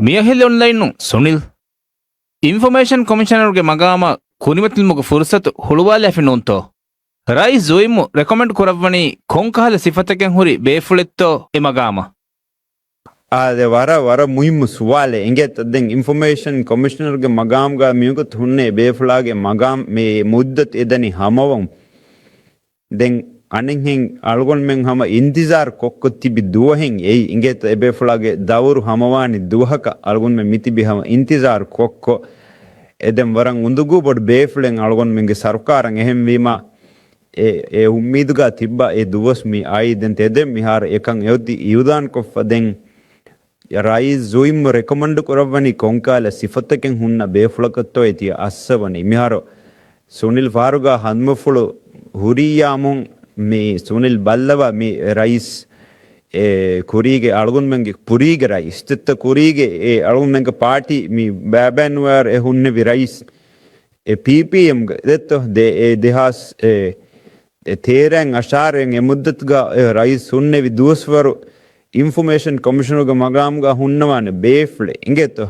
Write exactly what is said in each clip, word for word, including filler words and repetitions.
މިއަހިލެއް އޮންލައިނުން ސުނިލް، އިންފޮމޭޝަން ކޮމިޝަނަރުގެ މަގާމަށް ކުރިމަތިލުމުގެ ފުރުސަތު ހުޅުވާލާފި ނޫންތޯ؟ ރައީސް ޒުއިމް ރެކޮމެންޑް ކުރައްވަނީ ކޮންކަހަލަ ސިފަތަކެއް ހުރި ބޭފުޅެއްތޯ އެ މަގާމަށް؟ އާދެ، ވަރަށް، ވަރަށް މުހިއްމު ސުވާލެއް. އިނގޭތަ ދެން އިންފޮމޭޝަން ކޮމިޝަނަރުގެ މަގާމުގަ މިވަގުތު ހުންނޭ ބޭފުޅާގެ މަގާމް މި މުއްދަތު އެދަނީ ހަމަވަމު. ދެން އަނެއްހެން އަޅުގަނޑުމެން ހަމަ އިންތިޒާރު ކޮށްކޮށް ތިބި ދުވަހެއް އެއީ. އިނގޭތަ އެބޭފުޅާގެ ދައުރު ހަމަވާނެ ދުވަހަކަށް އަޅުގަނޑުމެން މިތިބި ހަމަ އިންތިޒާރު ކޮށްކޮށް. އެ ދެން ވަރަށް އުނދަގޫ ބޮޑު ބޭފުޅެއް އަޅުގަނޑުމެންގެ ސަރުކާރަށް. އެހެންވީމާ އެ، އެ އުއްމީދުގަ ތިއްބާ އެ ދުވަސް މި އައީ. ދެން ތެދެއް މިހާރު އެކަން އެއޮތީ އިއުލާން ކޮށްފަ. ދެން ރައީސް ޒުއިމް ރެކޮމަންޑް ކުރައްވަނީ ކޮންކަހަލަ ސިފަތަކެއް ހުންނަ ބޭފުޅަކަށްތޯ އޭތި އައްސަވަނީ. މިހާރު ސުނިލް ފާރުގާ ހަނދުމަފުޅު ހުރިއްޔާމުން މި ސުނިލް ބައްލަވާ މި ރައީސް އެ ކުރީގެ އަޅުގަނޑުމެންގެ ކުރީގެ ރައީސް ތިއްތަ ކުރީގެ އެ އަޅުގަނޑުމެންގެ ޕާޓީ މި ބައިބައިންވާރު އެ ހުންނެވި ރައީސް އެ ޕީޕީއެމްގެ ދެއްތޯ ދެ އެ ދެހާސް އެ އެ ތޭރައިން އަށާރައިން އެ މުއްދަތުގަ އެ ރައީސް ހުންނެވި ދުވަސްވަރު އިންފޮމޭޝަން ކޮމިޝަނުގެ މަގާމުގަ ހުންނަވާނެ ބޭފުޅެއް އިނގޭތޯ.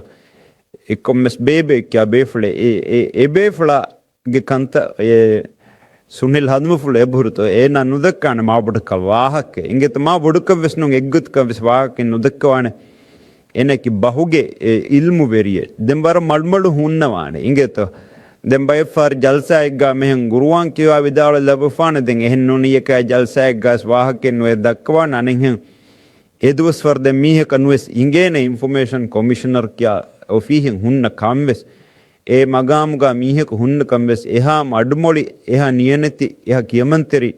އެ ކޮންމެސް ބޭބެއްކާ ބޭފުޅެއް އެ، އެ، އެ ބޭފުޅާގެ ކަންތައް އެ ސުނިލް ހަނދުމަފުޅު އެބަހުރިތޯ އޭނާ ނުދައްކާނެ މާ ބޮޑަކަށް ވާހަކަ އިނގޭތޯ. މާ ބޮޑަކަށް ވެސް ނޫން އެއްގޮތަކަށް ވެސް ވާހަކަ ނުދައްކަވާނެ. އޭނައަކީ ބަހުގެ އެ އިލްމުވެރިއެއް. ދެން ވަރަށް މަޑުމަޑު ހުންނަވާނެ އިނގޭތޯ. ދެން ބައެއްފަހަރު ޖަލްސާއެއްގާ މިހެން ގުރުއާން ކިޔަވާ ވިދާޅުވެ ލައްވަފާނެ. ދެން އެހެން ނޫނިއްޔަކާ ޖަލްސާއެއްގާސް ވާހަކައެއް ނުވެ ދައްކަވާނެ އަނެއްހެން. އެ ދުވަސްވަރު ދެން މީހަކަށް ނުވެސް އިނގޭނެ އިންފޮމޭޝަން ކޮމިޝަނަރ ކިޔާ އޮފީހެއް ހުންނަ ކަންވެސް. އެ މަގާމުގާ މީހަކު ހުންނަ ކަންވެސް އެހާ މަޑުމޮޅި، އެހާ ނިޔަނެތި، އެހާ ކިޔަމަންތެރި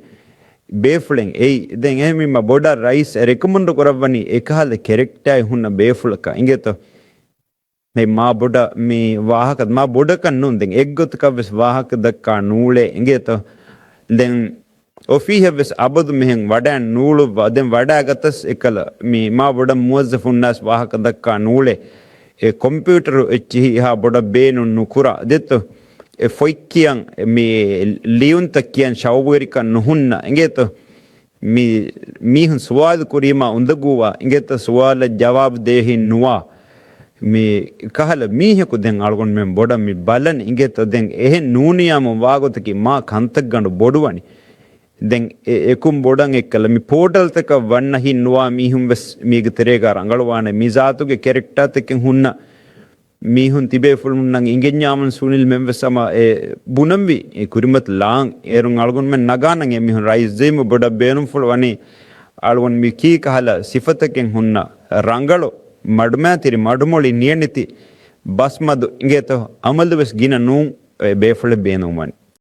ބޭފުޅެއް އެއީ. ދެން އެހެންވީމަ ބޮޑަށް ރައީސް ރެކޮމަންޑު ކުރައްވަނީ އެކަހަލަ ކެރެކްޓާއެއް ހުންނަ ބޭފުޅަކަށް އިނގޭތޯ. މި މާ ބޮޑަށް މި ވާހަކަ މާ ބޮޑަކަށް ނޫން. ދެން އެއްގޮތަކަށް ވެސް ވާހަކަ ދައްކާ ނޫޅޭ އިނގޭތޯ. ދެން އޮފީހަށް ވެސް އަބަދު މިހެން ވަޑައިން ނޫޅުއްވާ. ދެން ވަޑައިގަތަސް އެކަލަ މި މާ ބޮޑަށް މުވައްޒަފުންނާސް ވާހަކަ ދައްކާ ނޫޅޭ. އެ ކޮމްޕިއުޓަރު އެއްޗިހި އެހާ ބޮޑަށް ބޭނުން ނުކުރާ. ދެއްތޯ. އެ ފޮތް ކިޔަން މި ލިޔުންތައް ކިޔަން ޝައުގުވެރިކަން ނުހުންނަ އިނގޭތޯ. މި މީހުން ސުވާލު ކުރީމާ އުނދަގޫވާ އިނގޭތަ ސުވާލަށް ޖަވާބު ދޭހިން ނުވާ. މި ކަހަލަ މީހަކު ދެން އަޅުގަނޑުމެން ބޮޑަށް މި ބަލަން އިނގޭތަ ދެން އެހެން ނޫނިޔާމު ވާގޮތަކީ މާ ކަންތައްގަނޑު ބޮޑުވަނީ. ދެން އެ އެކުން ބޮޑަށް އެއްކަލަ މި ޕޯޓަލްތަކަށް ވަންނަ ހިތް ނުވާ މީހުން ވެސް މީގެ ތެރޭގަ ރަނގަޅުވާނެ. މި ޒާތުގެ ކެރެކްޓާތަކެއް ހުންނަ މީހުން ތިބޭފުޅުންނަށް އިނގެންޏާމުން ސުނިލްމެން ވެސް ހަމަ އެ ބުނަންވީ އެ ކުރިމަތިލާން. އޭރުން އަޅުގަނޑުމެން ނަގާނަން އެ މީހުން ރައީސް ޒުއިމް ބޮޑަށް ބޭނުންފުޅު ވަނީ އަޅުގަނޑު މި ކީ ކަހަލަ ސިފަތަކެއް ހުންނަ ރަނގަޅު މަޑުމައިތިރި މަޑުމޮޅި ނިޔަނެތި ބަސްމަދު އިނގޭތޯ އަމަލު ވެސް ގިނަ ނޫން އެ ބޭފުޅެއް ބޭނުންވަނީ.